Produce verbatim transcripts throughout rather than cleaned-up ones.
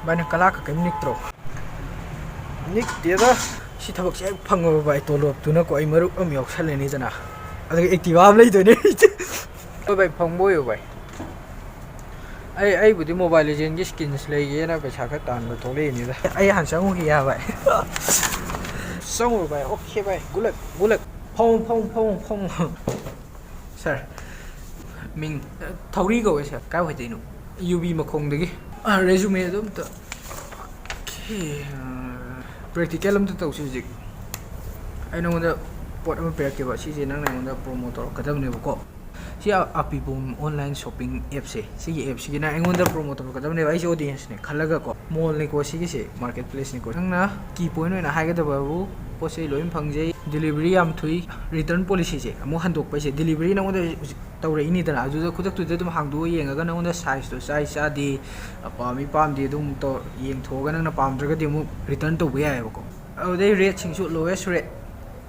ꯚꯥꯏ, ꯅꯪ ꯀꯂꯥ ꯀ ꯀꯩꯝ ꯅꯤꯛꯇ꯭ꯔꯣ? ꯅꯤꯛꯇꯦꯗ꯫ ꯁꯤ ꯊꯕꯛꯁꯦ ꯍꯦꯛ ꯐꯪꯉꯕ ꯚꯥꯏ, ꯇꯣꯂꯣꯞꯇꯨꯅꯀꯣ ꯑꯩ ꯃꯔꯨꯞ ꯑꯃ ꯌꯥꯎꯁꯜꯂꯅꯤꯗꯅ, ꯑꯗꯨꯒ Activa ꯑꯃ ꯂꯩꯗꯣꯏꯅꯦ꯫ ꯍꯣꯏ ꯚꯥꯏ, ꯐꯪꯕ ꯑꯣꯏꯌꯨ ꯚꯥꯏ꯫ ꯑꯩ, ꯑꯩꯕꯨꯗꯤ Mobile Legends ꯀꯤ skins ꯂꯩꯒꯦꯅ ꯄꯩꯁꯥ ꯈꯔ ꯇꯥꯟꯕ ꯊꯣꯛꯂꯛꯏꯅꯤꯗ꯫ ꯑꯩ ꯍꯥꯟꯅ ꯆꯪꯉꯨꯈꯤꯒꯦ ꯍꯥꯏꯕ ꯚꯥꯏ꯫ ꯆꯪꯉꯨꯔꯣ ꯚꯥꯏ꯫ Okay ꯚꯥꯏ, good luck, good luck꯫ ꯐꯝꯃꯣ, ꯐꯝꯃꯣ, ꯐꯝꯃꯣ, ꯐꯝꯃꯣ꯫ Sir, ꯃꯤꯡ, ꯑ, ꯊꯧꯔꯤ ꯀꯧꯋꯦ sir꯫ ꯀꯥꯏ ꯋꯥꯏꯗꯩꯅꯣ? UB ꯃꯈꯣꯡꯗꯒꯤ꯫ ꯑ, resume ꯑꯗꯨ ꯑꯝꯇ꯫ Okay, ꯑ, practical ꯑꯝꯇ ꯇꯧꯁꯤ ꯍꯧꯖꯤꯛ꯫ ꯑꯩ ꯅꯉꯣꯟꯗ ꯄꯣꯠ ꯑꯃ ꯄꯤꯔꯛꯀꯦꯕ, ꯁꯤꯁꯦ ꯅꯪꯅ ꯑꯩꯉꯣꯟꯗ promote ꯇꯧꯔꯛꯀꯗꯕꯅꯦꯕꯀꯣ꯫ ꯁꯤ ꯑ-, ꯑꯄꯤꯕꯣꯝ online shopping app ꯁꯦ, ꯁꯤꯒꯤ app ꯁꯤꯒꯤ ꯅꯪ ꯑꯩꯉꯣꯟꯗ promote ꯇꯧꯔꯛꯀꯗꯕꯅꯦꯕ, ꯑꯩꯁꯦ audience ꯅꯦ ꯈꯜꯂꯒꯀꯣ꯫ Mall ꯅꯤꯀꯣ ꯁꯤꯒꯤꯁꯦ, marketplace ꯅꯤꯀꯣ꯫ ꯅꯪꯅ key point ꯑꯣꯏꯅ ꯍꯥꯏꯒꯗꯕꯕꯨ, ꯄꯣꯠ ꯆꯩ ꯂꯣꯏꯅ ꯐꯪꯖꯩ, delivery ꯌꯥꯝ ꯊꯨꯏ, return policy ꯁꯦ ꯑꯃꯨꯛ ꯍꯟꯗꯣꯛꯄꯩꯁꯦ, delivery ꯅꯉꯣꯟꯗ ꯍꯧꯖꯤꯛ ꯇꯧꯔꯛꯏꯅꯤꯗꯅ, ꯑꯗꯨꯗ ꯈꯨꯗꯛꯇꯨꯗ ꯑꯗꯨꯝ ꯍꯥꯡꯗꯣꯛꯑ ꯌꯦꯡꯉꯒ ꯅꯉꯣꯟꯗ size ꯇꯣ ꯆꯥꯏ ꯆꯥꯗꯦ, ꯄꯥꯝꯃꯤ ꯄꯥꯝꯗꯦ ꯑꯗꯨꯝ ꯇꯧ-, ꯌꯦꯡꯊꯣꯛꯑꯒ ꯅꯪꯅ ꯄꯥꯝꯗ꯭ꯔꯒꯗꯤ ꯑꯃꯨꯛ return ꯇꯧꯕ ꯌꯥꯏꯑꯕꯀꯣ꯫ ꯑꯗꯨꯗꯩ rate ꯁꯤꯡꯁꯨ lowest rate,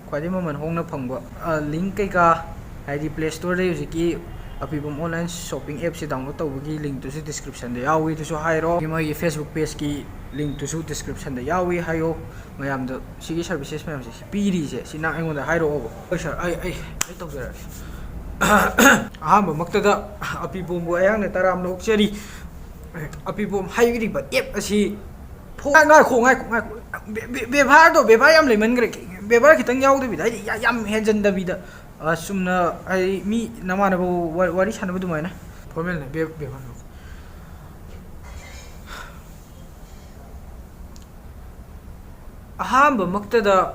ꯈ꯭ꯋꯥꯏꯗꯩ ꯃꯃꯜ ꯍꯣꯡꯅ ꯐꯪꯕ꯫ ꯑ, link ꯀꯩꯀꯥ, ꯍꯥꯏꯗꯤ Play Store ꯗꯩ ꯍꯧꯖꯤꯛꯀꯤ ꯑꯄꯤꯕꯣꯝ online shopping app ꯁꯦ download ꯇꯧꯕꯒꯤ link ꯇꯨꯁꯨ description ꯗ ꯌꯥꯎꯏ, ꯑꯗꯨꯁꯨ ꯍꯥꯏꯔꯣ꯫ ꯃꯣꯏꯒꯤ Facebook page ꯀꯤ link ꯇꯨꯁꯨ description ꯗ ꯌꯥꯎꯏ, ꯍꯥꯏꯌꯣ꯫ ꯃꯌꯥꯝꯗ ꯁꯤꯒꯤ services ꯃꯌꯥꯝꯁꯦ ꯄꯤꯔꯤꯁꯦ, ꯁꯤ ꯅꯪ ꯑꯩꯉꯣꯟꯗ ꯍꯥꯏꯔꯛꯑꯣꯕ꯫ ꯍꯣꯏ sir, ꯑꯩ, ꯑꯩ, ꯑꯩ ꯇꯧꯖꯔꯛꯑꯒꯦ꯫ ꯑꯍꯥꯟꯕꯃꯛꯇꯗ ꯑꯄꯤꯕꯣꯝꯕꯨ ꯑꯩꯍꯥꯛꯅ ꯇꯔꯥꯝꯅ ꯑꯣꯛꯆꯔꯤ꯫ ꯑꯄꯤꯕꯣꯝ ꯍꯥꯏꯔꯤꯕ app ꯑꯁꯤ ꯐꯣ-, ꯉꯥꯏꯈꯣ, ꯉꯥꯏꯈꯣ, ꯉꯥꯏꯈꯣ꯫ ꯕꯦ-, ꯕꯦ-, ꯕꯦꯕꯥꯔꯗꯣ, ꯕꯦꯕꯥꯔ ꯌꯥꯝ ꯂꯩꯃꯟꯈ꯭ꯔꯦ꯫ ꯕꯦꯕꯥꯔ ꯈꯤꯇꯪ ꯌꯥꯎꯗꯕꯤꯗ, ꯍꯥꯏꯗꯤ ꯌꯥ-, ꯌꯥꯝ ꯍꯦꯟꯖꯟꯗꯕꯤꯗ, ꯑ, ꯆꯨꯝꯅ, ꯍꯥꯏꯗꯤ ꯃꯤ ꯅꯃꯥꯟꯅꯕ ꯋꯥ-, ꯋꯥꯔꯤ ꯁꯥꯟꯅꯕ ꯑꯗꯨꯃꯥꯏꯅ꯫ Formal ꯅꯦ, ꯕꯦ-, ꯕꯦꯕꯥꯔ꯫ ꯑꯍꯥꯟꯕꯃꯛꯇꯗ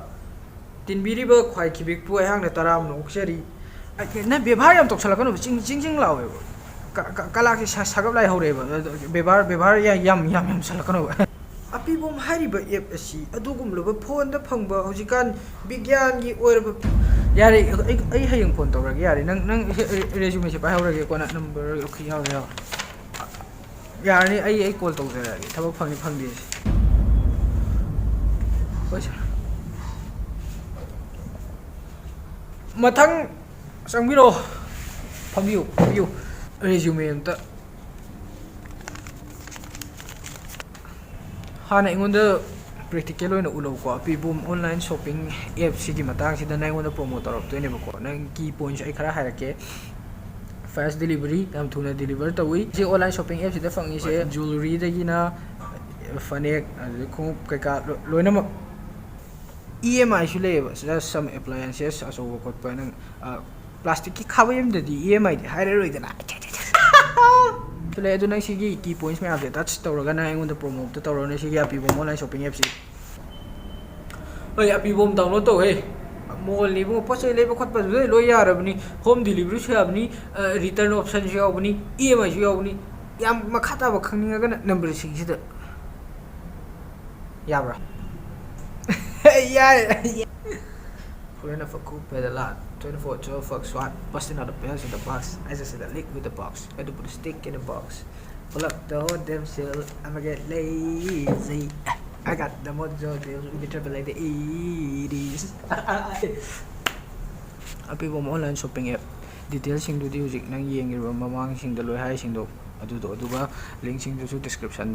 ꯇꯤꯟꯕꯤꯔꯤꯕ ꯈ꯭ꯋꯥꯏ ꯈꯤꯕꯤꯛꯄꯨ ꯑꯩꯍꯥꯛꯅ ꯇꯔꯥꯝꯅ ꯑꯣꯛꯆꯔꯤ꯫ ꯑ, ꯅꯪ ꯕꯦꯕꯥꯔ ꯌꯥꯝ ꯇꯧꯁꯜꯂꯛꯀꯅꯣ, ꯆꯤꯡ, ꯆꯤꯡ, ꯆꯤꯡ ꯂꯥꯎꯋꯦꯕ꯫ ꯀ-, ꯀ-, ꯀꯂꯥꯁꯦ ꯁ-, ꯁꯥꯒꯠ ꯂꯥꯏ ꯍꯧꯔꯛꯑꯦꯕ꯫ ꯑꯗꯣ ꯕꯦꯕꯥꯔ, ꯕꯦꯕꯥꯔ ꯌꯥ-, ꯌꯥꯝ, ꯌꯥꯝ, ꯌꯥꯝ ꯁꯜꯂꯛꯀꯅꯣꯕ꯫ ꯑꯄꯤꯕꯣꯝ ꯍꯥꯏꯔꯤꯕ app ꯑꯁꯤ ꯑꯗꯨꯒꯨꯝꯂꯕ phone ꯗ ꯐꯪꯕ ꯍꯧꯖꯤꯛꯀꯥꯟ ꯕꯤꯒ꯭ꯌꯥꯟꯒꯤ ꯑꯣꯏꯔꯕ꯫ ꯌꯥꯔꯦ, ꯑꯩ, ꯑꯩ ꯍꯌꯦꯡ phone ꯇꯧꯔꯒꯦ, ꯌꯥꯔꯦ꯫ ꯅꯪ, ꯅꯪ resume ꯁꯦ ꯄꯥꯏꯍꯧꯔꯒꯦ, ꯀꯣꯟꯅ number, okay, ꯌꯥꯎꯔꯦ, ꯌꯥꯎꯔꯦ꯫ ꯌꯥꯔꯅꯤ, ꯑꯩ, ꯑꯩ call ꯇꯧꯖꯔꯛꯑꯒꯦ, ꯊꯕꯛ ꯐꯪꯉꯤ ꯐꯪꯗꯦꯁꯦ꯫ ꯍꯣꯏ sir꯫ ꯃꯊꯪ ꯆꯪꯕꯤꯔꯛꯑꯣ꯫ ꯐꯝꯕꯤꯌꯨ, ꯐꯝꯕꯤꯌꯨ꯫ Resume ꯑꯝꯇ꯫ ꯍꯥꯟꯅ ꯑꯩꯉꯣꯟꯗ practical ꯑꯣꯏꯅ ꯎꯠꯂꯧꯀꯣ, ꯑꯄꯤꯕꯣꯝ online shopping app ꯁꯤꯒꯤ ꯃꯇꯥꯡꯁꯤꯗ ꯅꯪ ꯑꯩꯉꯣꯟꯗ promote ꯇꯧꯔꯛꯇꯣꯏꯅꯦꯕꯀꯣ꯫ ꯅꯪ key points ꯑꯩ ꯈꯔ ꯍꯥꯏꯔꯛꯀꯦ꯫ Fast delivery, ꯌꯥꯝ ꯊꯨꯅ deliver ꯇꯧꯏ꯫ ꯁꯤ online shopping app ꯁꯤꯗ ꯐꯪꯉꯤꯁꯦ jewellery ꯗꯒꯤꯅ ꯐꯅꯦꯛ, ꯑꯗꯨꯗꯒꯤ ꯈꯣꯡꯎꯞ ꯀꯩꯀꯥ ꯂꯣ-, ꯂꯣꯏꯅꯃꯛ꯫ E M I ꯁꯨ ꯂꯩꯌꯦꯕ, just some appliances ꯑꯆꯧꯕ ꯈꯣꯠꯄ, ꯅꯪ, ꯑ, plastic ꯀꯤ ꯈꯥꯕꯩ ꯑꯃꯗꯗꯤ E M I ꯗꯤ ꯍꯥꯏꯔꯔꯣꯏꯗꯅ꯫ ꯑꯗꯨ ꯂꯩ, ꯑꯗꯨ ꯅꯪ ꯁꯤꯒꯤ key points ꯃꯌꯥꯝꯁꯦ touch ꯇꯧꯔꯒ ꯅꯪ ꯑꯩꯉꯣꯟꯗ promote ꯇ ꯇꯧꯔꯣꯅꯦ ꯁꯤꯒꯤ ꯑꯄꯤꯕꯣꯝ online shopping app ꯁꯤ꯫ ꯍꯣꯏ, ꯑꯄꯤꯕꯣꯝ download ꯇꯧꯍꯦ꯫ Mall ꯅꯤ ꯏꯕꯨꯡꯉꯣ, ꯄꯣꯠ ꯆꯩ ꯂꯩꯕ ꯈꯣꯠꯄ ꯂꯣꯏ, ꯂꯣꯏ ꯌꯥꯔꯕꯅꯤ꯫ Home delivery ꯁꯨ ꯌꯥꯕꯅꯤ, ꯑ, return option ꯁꯨ ꯌꯥꯎꯕꯅꯤ, E M I ꯁꯨ ꯌꯥꯎꯕꯅꯤ꯫ ꯌꯥꯝ ꯃꯈꯥ ꯇꯥꯕ ꯈꯪꯅꯤꯡꯉꯒꯅ number ꯁꯤꯡꯁꯤꯗ꯫ ꯌꯥꯕ꯭ꯔꯥ? ꯌꯥꯏ꯫ Foreign of a cool pedal, twenty-four twelve fuck swat, busting out the bells in the box. I just said a lick with the box. I do put a stick in the box. Pull up the whole damn cell, I'ma get lazy. I got the mojo deal, we can trip it like the eighties. ꯑꯄꯤꯕꯣꯝ online shopping app details ꯁꯤꯡꯗꯨꯗꯤ ꯍꯧꯖꯤꯛ ꯅꯪ ꯌꯦꯡꯉꯤꯕ ꯃꯃꯥꯡꯁꯤꯡꯗ ꯂꯣꯏ ꯍꯥꯏꯁꯤꯡꯗꯣ ꯑꯗꯨꯗꯣ, ꯑꯗꯨꯒ link ꯁꯤꯡꯗꯨꯁꯨ description ꯗ